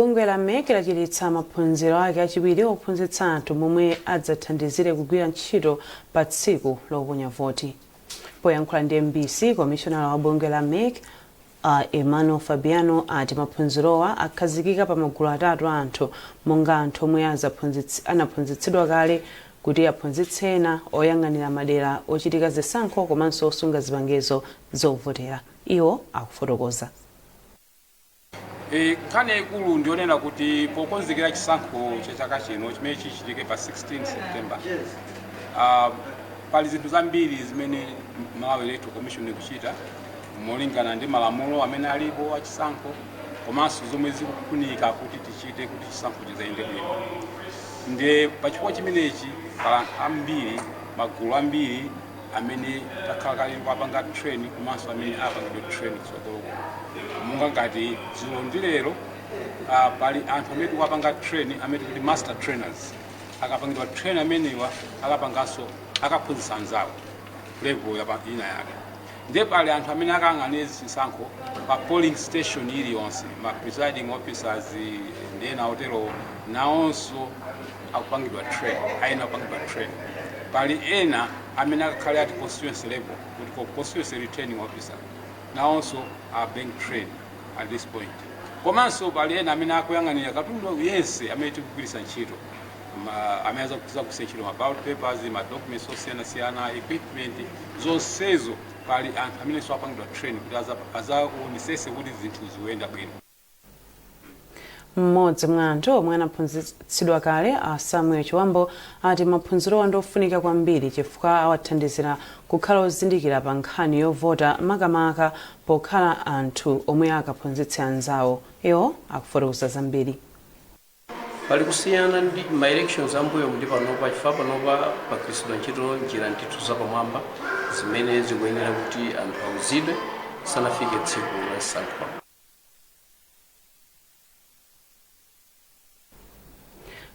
Bungwe la MEC lachititsa maphunziro ake achiwiri ophunzitsa anthu momwe adzathandizire kugwira ntchito pa tsiku loponya voti. Poyankhula ndi mbc, komishonala wa bungwe la MEC a Emmanuel Fabiano ati maphunzirowa akhazikika pa magulu atatu a anthu monga anthu omwe anaphunzitsidwa kale kuti aphunzitse ena, oyang'anira madera ochitika zisankho komanso osunga zipangizo zovotera. Iwo akufotokoza. Nkhani yaikulu ndionena kuti pokonzekera chisankho cha chaka chino chimene chichitike pa 16 September, pali zinthu zambiri zimene Malawi Electoral Commission ikuchita molingana ndi malamulo amene alipo achisankho komanso zomwe zikufunika kuti tichite kuti chisankho chizayende bwino. Ndiye pachifukwa chimenechi pali anthu ambiri, magulu ambiri amene takhala kale kuwapanga train komanso amene apangidwe train kutsogoloko. Monga ngati dzulo ndi lero, pali anthu amene tikuwapanga train amene tikuti master trainers. Akapangidwa train amenewa akapanganso, akaphunzitsa anzawo level yapa ina yake. Ndiye pali anthu amene akayang'anire zisankho pa polling station iliyonse, ma presiding officers ndi ena otero, nawonso akupangidwa train, ayenera kupangidwa train. Pali ena amene akakhale at constituency level, kuti constituency returning officer, nawonso are being trained at this point. Komanso pali ena amene akuyang'anira katundu yense amene tikugwiritsa ntchito, amene azagwiritsa ntchito ma ballot papers, ma documents osiyanasiyana, equipment zonsezo. Pali anthu amenenso apangidwa train kuti azaonesese kuti zinthu zikuyenda bwino. Mmodzi mwa anthu omwe anaphunzitsidwa kale, a Samuel Chiwambo, ati maphunzirowa ndofunika kwambiri chifukwa awathandizira kukhala ozindikira pa nkhani yovota, makamaka pokhala anthu omwe akaphunzitse anzawo. Iwo akufotokoza zambiri. Pali kusiyana ndi ma elections ambuyo ndi panopa, chifukwa panopa pagwiritsidwa ntchito njira ndithu zapamwamba zimene zikuyenera kuti anthu auzidwe sanafike tsiku la chisankho.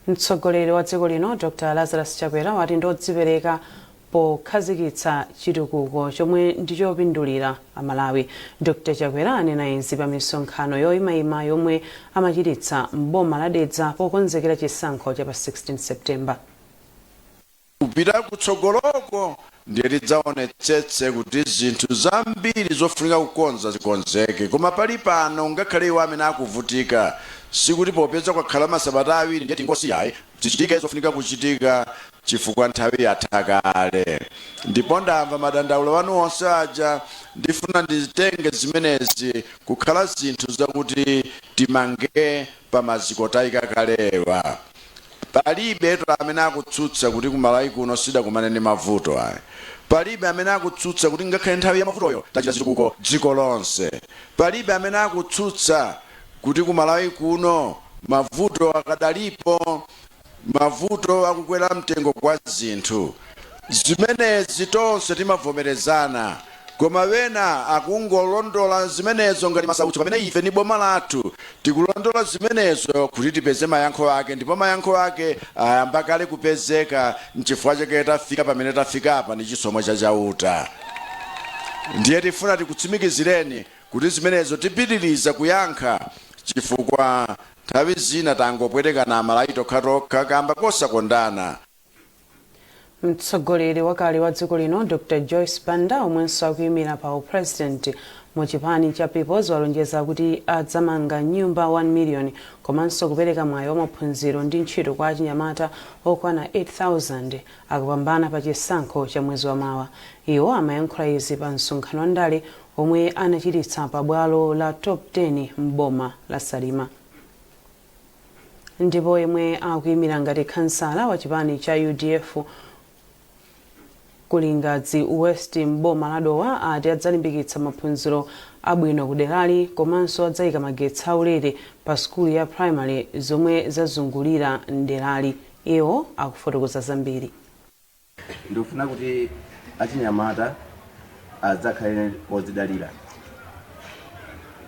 Mtsogoleri wa dziko lino Dr Lazarus Chakwera wati ndodzipereka pokhazikitsa chitukuko chomwe ndichopindulira Amalawi. Dr Chakwera anena izi pa misonkhano yoyimayima yomwe amachititsa m'boma la Dedza pokonzekera chisankho cha pa 16 September. Kupita kutsogoloko ndiye tidzaonetsetse kuti zinthu zambiri zofunika kukonza zikonzeke. Koma pali pano, ngakhale iwo amene akuvutika, sikuti popeza kwakhala masabata 2 ndiye tingosiya ayi. Zichitike zofunika kuchitika chifukwa nthawi yatha kale. Ndipo ndamva madandaulo anu onse aja. Ndifuna nditenge zimenezi kukhala zinthu zakuti timange pa maziko tayika kalewa. Palibetu amene akutsutsa kuti ku Malawi kuno sidakumane ndi mavuto ayi. Palibe amene akutsutsa kuti ngakhale nthawi ya mavutoyo tachita zitukuko dziko lonse. Palibe amene akutsutsa kuti ku Malawi kuno mavuto akadalipo, mavuto akukwera mtengo kwa zinthu. Zimenezi tonse timavomerezana. Koma wena akungolondola zimenezo ngati masautso pamene ife ndi boma lathu tikulondola zimenezo kuti tipeze mayankho ake, ndipo mayankho ake ayamba kale kupezeka. Nchifukwa chake tafika pamene tafikapa ndi chisomo cha Chauta. Ndiye tifuna tikutsimikizireni kuti zimenezo tipitiriza kuyankha chifukwa nthawi zina tangopwetekana Amalawi tokhatokha kamba kosakondana. Mtsogoleri wakale wa dziko lino Dr Joyce Banda, omwenso akuyimira pa upresident mu chipani cha Peoples, walonjeza kuti adzamanga nyumba 1 million komanso kupereka mwayi wa maphunziro ndi ntchito kwa achinyamata okwana 8000 akapambana pa chisankho cha mwezi wa mawa. Iwo amayankhula izi pa msonkhano wa ndale omwe anachititsa pa bwalo la Top 10 m'boma la Salima. Ndipo yemwe akuyimira ngati khansala wa chipani cha UDF ku Lingadzi West m'boma la Dowa ati adzalimbikitsa maphunziro abwino ku derali komanso adzayika magetsi aulere pa sukulu ya primary zomwe zazungulira mderali. Iwo akufotokoza zambiri. Ndikufuna kuti achinyamata adzakhale odzidalira,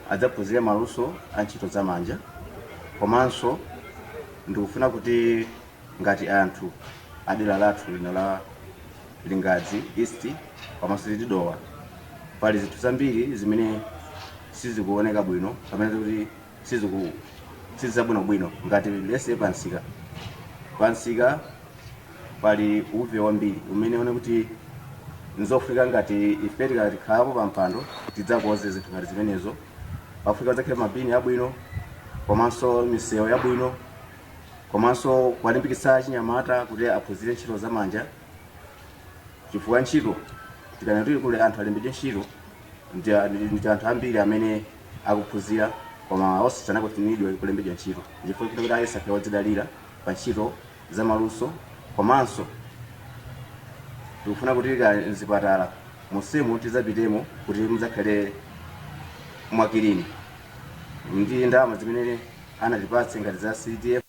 adzaphunzire maluso a ntchito zamanja, komanso ndikufuna kuti ngati anthu a dera lathu lino la Lingadzi East komanso ndi Dowa, pali zinthu zambiri zimene sizikuoneka bwino pamene kuti Sizabwinobwino ngati lese pansika pansika pali uve wambiri umene one kuti nzofunika ngati ife tikatikhalapo pampando tidzakonze zinthu ngati zimenezo. Pafunika zakhale mabini abwino komanso misewu yabwino, komanso kuwalimbikitsa achinyamata kuti aphunzire ntchito zamanja, chifukwa ntchito tikana tili kule anthu alembedwe ntchito ndi anthu ambiri amene akuphunzira koma osanakutinidwe kulembedwa ntchito, chifukwa kuti ayesa akhale odzidalira pa ntchito zamaluso. Komanso tikufuna kuti ka mzipatala musemu tidzapitemo kuti mudzakhale mwa clean ndi ndalama zimene anatipatse ngati za CDF.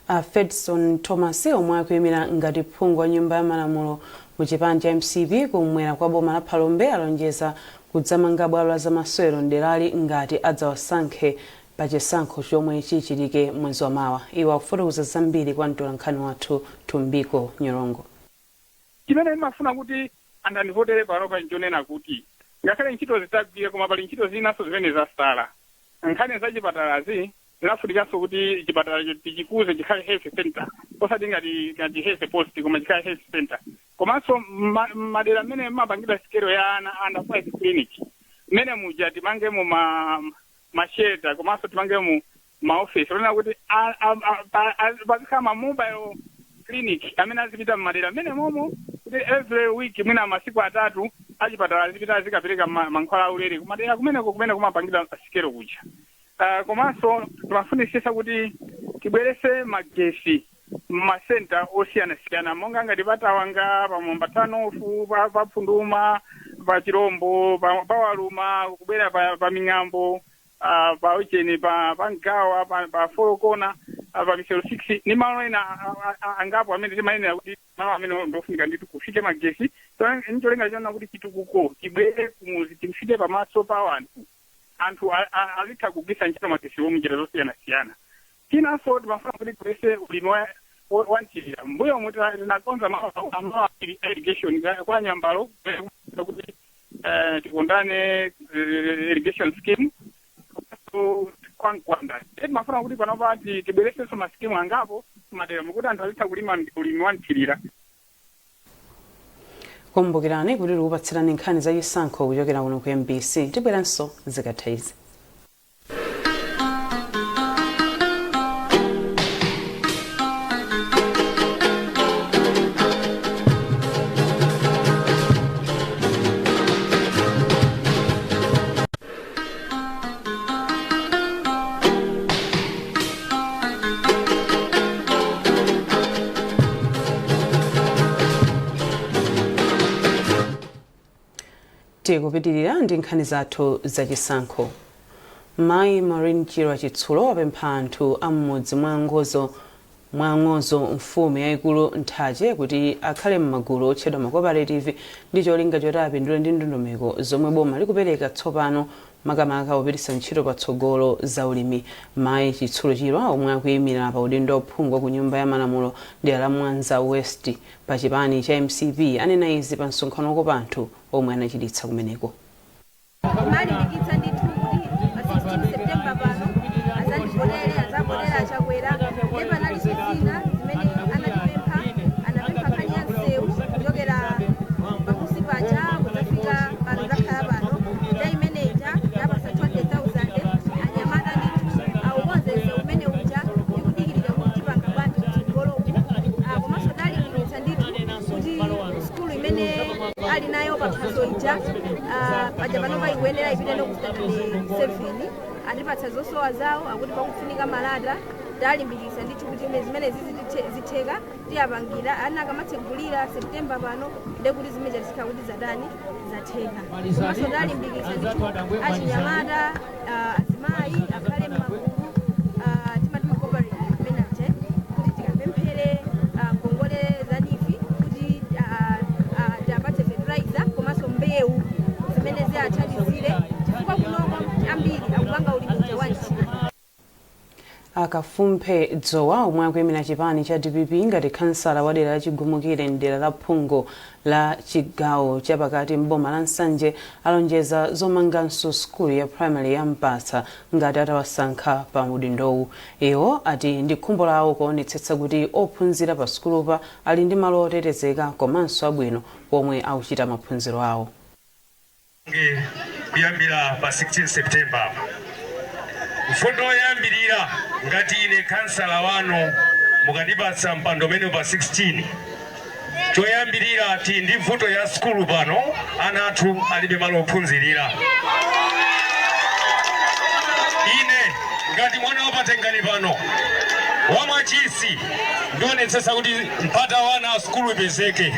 A Fedson Thomas, omwe akuyimira ngati phungu wa Nyumba ya Malamulo mu chipani cha MCP kumwera kwa boma la Phalombe, alonjeza kudzamanga bwalo la zamasewero mderali ngati adzawasankhe pa chisankho chomwe chichitike mwezi wa mawa. Iwo akufotokoza zambiri kwa mtolankhani wathu Tumbiko Nyorongo. Chimene ndimafuna kuti anthu andivotere panopa nchonena kuti ngakhale ntchito zitagwira, koma pali ntchito zinanso zimene zasala. Nkhani za chipatalazi zinafunikanso kuti chipatala tichikuze chikhale health center, osati ngati health post, koma chikhale health center. Komanso madera mmene mmapangidwa sikelo ya ana, under 5 clinic, mmene muja timangemo ma shelter, komanso timangemo maofisi onena kuti pazikhala ma mobile clinic amene azipita mmadera mmene momo, kuti every week, mwina masiku 3, achipatala azipita azikapereka mankhwala aulere kumadera kumeneko kumene kumapangidwa sikelo kuja. Komanso timafunisisa kuti tibwerese magesi mmasenta osiyanasiyana, monga ngati patawanga, pamwamba tanofu, pa Pfunduma, pa Chirombo, pa Waluma, kubwera pa Ming'ambo, pa ucheni, pa Mgawa, pa Folokona, pa Misero 6 ndi malo ena angapo amene timayenera kuti malo amene ndofunika ndithu kufike magesi. Ncholinga chona kuti chitukuko chibwere kumuzi, tifike pamaso pa anthu, anthu azitha kugwiritsa ntchito magesiwo munjira zosiyanasiyana. Chinanso timafuna kuti tibwerese ulimi wa mthirira. Mbuyo mu tinakonza malo a irrigation kwa Nyambalo kuti tikondane irrigation scheme so kwa Mkwanda. Timafuna kuti panopa tibweresenso ma scheme angapo madera mukuti anthu azitha kulima ulimi wa mthirira. Kumbukirani kuti tikupatsirani nkhani zachisankho kuchokera kuno ku MBC. Tibweranso zikatha izi. Tikupitirira ndi nkhani zathu zachisankho. Mayi Maureen Chirwa Chitsulo wapempha anthu a m'mudzi mwa Ng'ozo, mfumu yayikulu Nthache, kuti akhale m'magulu otchedwa ma cooperative ndi cholinga choti apindule ndi ndondomeko zomwe boma likupereka tsopano, makamaka popititsa ntchito patsogolo za ulimi. Mayi Chitsulo Chirwa, omwe akuyimira pa udindo wa phungu ku Nyumba ya Malamulo dera la Mwanza West pa chipani cha MCP, anena izi pa msonkhano wokopa anthu omwe anachititsa kumeneko. Malimbikitsa ndithu kuti pa 16 September pano azandivotere, azavotere Achakwera. Ndiye panalinso zina zimene anatipempha. Anapempha nkhani ya msewu kuchokera pamusi paja kudzafika pano takhala pano. Nde imeneja yapasa 20,000 anyamata ndithu aukonze msewu umene uja. Ikudikirira kuti tipanga bwanji kutsogoloku. Komanso talimbikitsa ndithu kuti sukulu imene ali nayo paphaso ija, paja panopa ikuyenera ipite no ku standard 7. Atipatsa zosowa zawo, akuti pakufunika malata. Talimbikitsa ndithu kuti zimene zizi zitheka, tiyapangira ana akamatsegulira September pano, ndekuti zimene zikhala kuti zatani, zatheka. Komanso talimbikitsa ndithu achinyamata, azimayi akhale m'magulu, timati ma cooperative manager, kuti tikapemphere ngongole za NEEF kuti tiapatse fertilizer komanso mbewu zimene ziyathandizire, chifukwa kunoko ambiri akupanga ulimi uja wa mthirira. Kafumphe Dzowa, omwe akuyimira chipani cha DPP ngati khansala wa dera la Chigumukire mdera la phungu la chigawo chapakati mboma la Nsanje, alonjeza zomanganso sukulu ya primary ya Mpatsa ngati atawasankha pa udindowu. Iwo ati ndi khumbo lawo kuonetsetsa kuti ophunzira pa sukulupa ali ndi malo otetezeka komanso abwino pomwe akuchita maphunziro awo. Kuyambira pa 16 September, mfundo yoyambirira, ngati ine kansala wanu mukandipatsa mpando umene pa 16, choyambirira tili ndi vuto ya sukulu pano. Ana athu alibe malo ophunzirira. Ine ngati mwana wapatengani pano wamwachisi, ndionetsetsa kuti mpata wana a sukulu ipezeke.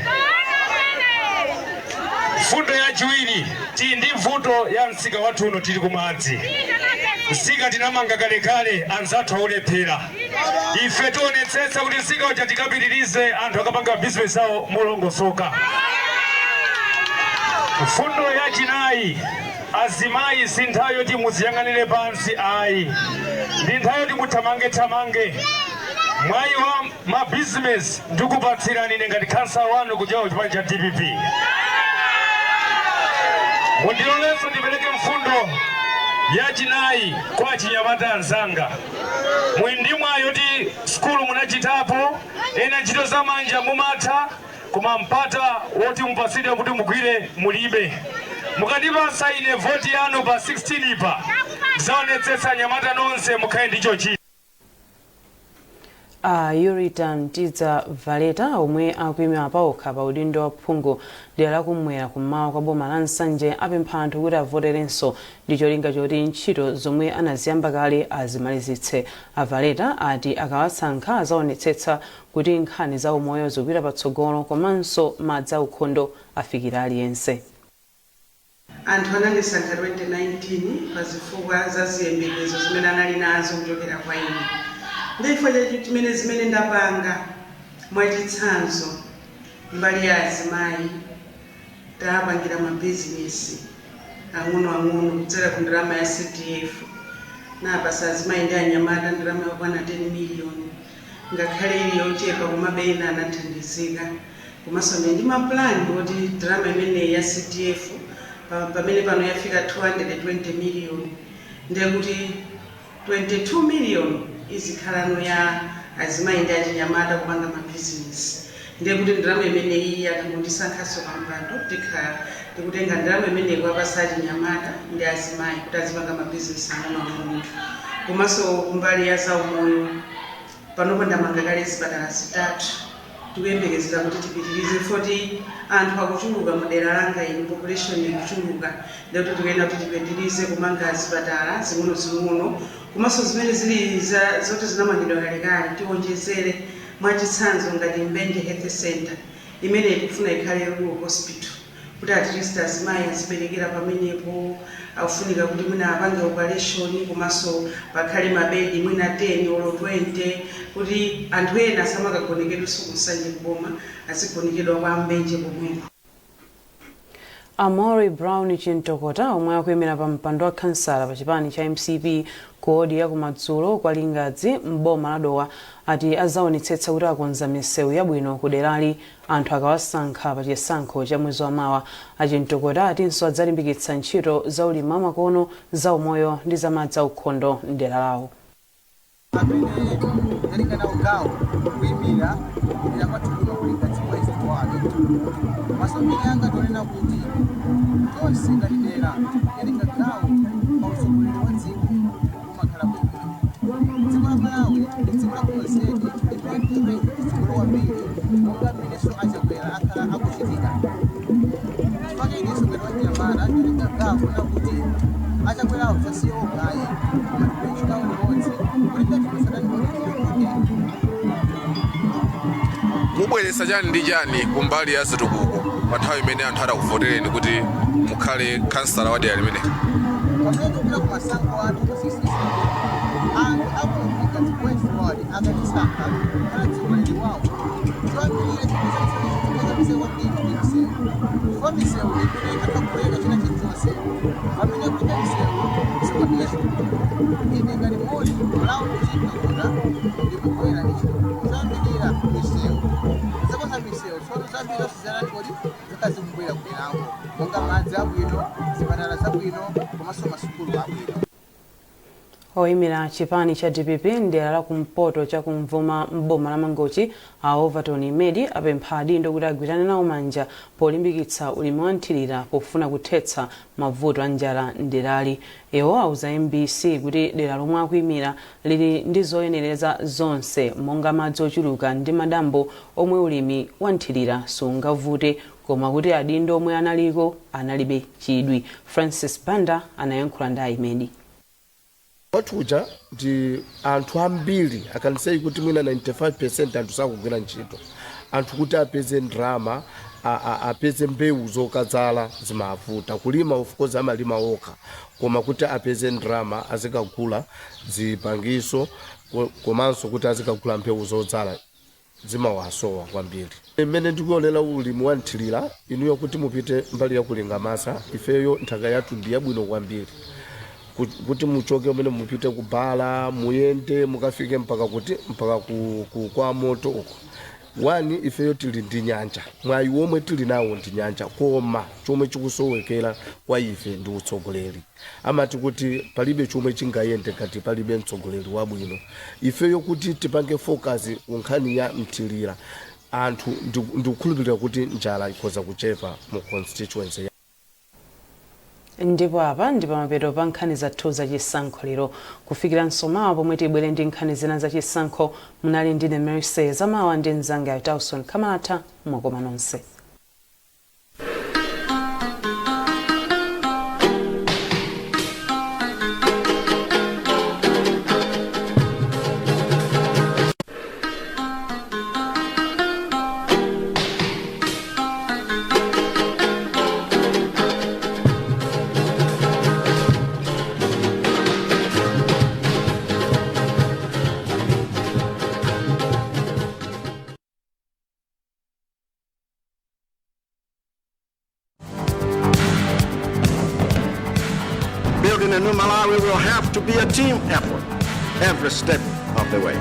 Mfundo yachiwiri, tili ndi vuto ya msika wathu uno. Tili kumadzi, msika tinamanga kalekale, anzathu aulephera. Ife tionetsetsa kuti msika uja tikapitirize, anthu akapanga bizinesi awo molongosoka. Mfundo yachinayi, azimayi, si nthawi yoti muziyang'anire pansi ayi, ndi nthawi yoti muthamange-thamange. Mwayi wa mabizinesi ndikupatsirani ine ngati khansala wanu kuchoka chipani cha DPP. Mundilolenso ndipereke mfundo yachinayi kwa achinyamata anzanga. Muli ndi mwayi yoti sukulu munachitapo, ena ntchito zamanja mumatha, koma mpata woti mupatsidwe kuti mugwire mulibe. Mukandipatsa ine voti yanu pa 16 pa, zaonetsetsa anyamata nonse mukhale ndi chochita. A Yuritan Tidza Valeta, omwe akuyimira paokha pa udindo wa phungu dera lakumwera kummawa kwa boma la Nsanje, apempha anthu kuti avoterenso ndi cholinga choti ntchito zomwe anaziyamba kale azimalizitse. A Valeta ati akawasankha azaonetsetsa kuti nkhani za umoyo zikupita patsogolo komanso madzi aukhondo afikira aliyense. Anthu anandisankha 2019 pa zifukwa za ziyembekezo zimene anali nazo kuchokera kwa ine ndi chifukwa chachi chimene zimene ndapanga. Mwachitsanzo, mbali ya azimayi, tapangira mabizinesi ang'onoang'ono kudzera ku ndalama ya CDF. Napasa azimayi ndi anyamata ndalama yokwana 10 miliyoni, ngakhale ili yochepa, komabe ena anathandizika. Komanso ndi mapulani oti ndalama imeneyi ya CDF pamene pano yafika 220 miliyoni, ndiye kuti 22 miliyoni izikhalano ya azimayi ndi achinyamata kupanga mabizinesi. Ndiye kuti ndalama imeneyi, akangondisankhanso pampando, tikhala tikutenga ndalama imeneyi kuwapasa achinyamata ndi azimayi kuti azipanga mabizinesi ang'onoang'ono. Komanso kumbali ya zaumoyo, panopo ndamanga kale zipatala zitatu. Tikuyembekezera kuti tipitirize poti anthu akuchuluka mu dera langa ino, population ikuchuluka, ndikuti tikuyenda kuti tipitirize kumanga zipatala zing'ono-zing'ono, komanso zimene zili zoti zinamangidwa kalekale tiwonjezere. Mwachitsanzo, ngati Mbenje Health Center imene tikufuna ikhale rural hospital, kuti at least azimayi aziberekera pamenepo, akufunika kuti mwina apange operation, komanso pakhale mabedi mwina 10 olo 20, kuti anthu ena asamakagonekedwenso kuNsanje kuboma, azigonekedwa kwa Mbenje pomwepo. Amori Brown Chintokota, omwe akuyimira pa mpando wa khansala pa chipani cha MCP ku wodi ya kumadzulo kwa Lingadzi mboma la Dowa, ati azaonetsetsa kuti akonza misewu yabwino ku derali anthu akawasankha pa chisankho cha mwezi wamawa. Achintokota atinso adzalimbikitsa ntchito za ulimi wamakono, za umoyo ndi za madzi aukhondo mdera lawo. Amene ndatenga nawo gawo kuyimira dera kwathu kuno ku Lingadzi West Ward, masomphenya anga tonena kuti tonse ngati dera yatenga gawo pa utsogoleri wa dziko umakhala bwino. Dziko la Malawi ndi dziko labwino zedi ndipo titsogolo kwambiri, monga mmenenso Achakwera akhala akuchitira. Chifukwa inenso ngati wachinyamata ndatenga gawo kuona kuti Achakwerawo sasiye okhayi, koma tigwire nawo limodzi kuti ngati kuti. Mubweretsa chani ndi chani kumbali ya zitukuko pa nthawi imene anthu atakuvotereni kuti mukhale khansala wa dera limene? Pamene tikupita ku masankho athu pa 16, anthu akuno ku Lingadzi West Ward akatisankha kukhala mtsogoleri wawo, choyambirira chimene kwambiri ndi misewu, chifukwa misewu imene ikatha kupereka china chilichonse. Pamene kulibe misewu, sikupita chitukuko. Ine ngati Moli Brown Chintokota zambiri zosiyana kodi zikhala zikubwera kuderako, monga madzi abwino, zipatala zabwino komanso masukulu abwino. Oyimira chipani cha DPP mdera la kumpoto chakumvuma m'boma la Mangochi, a Overton Imedi, apempha adindo kuti agwirane nawo manja polimbikitsa ulimi wa nthirira pofuna kuthetsa mavuto a njala mderali. Iwo auza MBC kuti dera lomwe akuyimira lili ndi zoyenereza zonse monga madzi ochuluka ndi madambo omwe ulimi wa nthirira sungavute, koma kuti adindo omwe analiko analibe chidwi. Francis Banda anayankhula ndi Imedi. Kwathuja ndi anthu ambiri, I can say kuti mwina 95% anthu sakugwira ntchito. Anthu kuti apeze ndrama, apeze mbewu zokadzala zimavuta. Kulima, of course, amalima okha, koma kuti apeze ndrama azikagula zipangiso komanso kuti azikagula mbewu zodzala zimawasowa kwambiri. Mmene ndikuonera ulimi wa nthirira, inuyo kuti mupite mbali ya kulingamasa, ifeyo nthaka yathu ndi yabwino kwambiri. Kuti muchoke umene mupite kubala, muyende mukafike mpaka kuti mpaka kwa moto uko wani, ifeyo tili ndi nyanja. Mwayi womwe tili nawo ndi nyanja, koma chomwe chikusowekera kwa ife ndi utsogoleri. Amati kuti palibe chomwe chingayende ngati palibe mtsogoleri wabwino. Ifeyo kuti tipange focus ku nkhani ya mthirira, anthu ndikukhulupirira kuti njala ikhoza kuchepa mu constituency. Ndipo apa ndi pamapeto pa nkhani zathu zachisankho lero. Kufikiranso mawa pomwe tibwere ndi nkhani zina zachisankho, munali ndine Mercy Zamawa ndi mzanga Tauson Kamatha. Mwakoma nonse. Building a new Malawi will have to be a team effort every step of the way.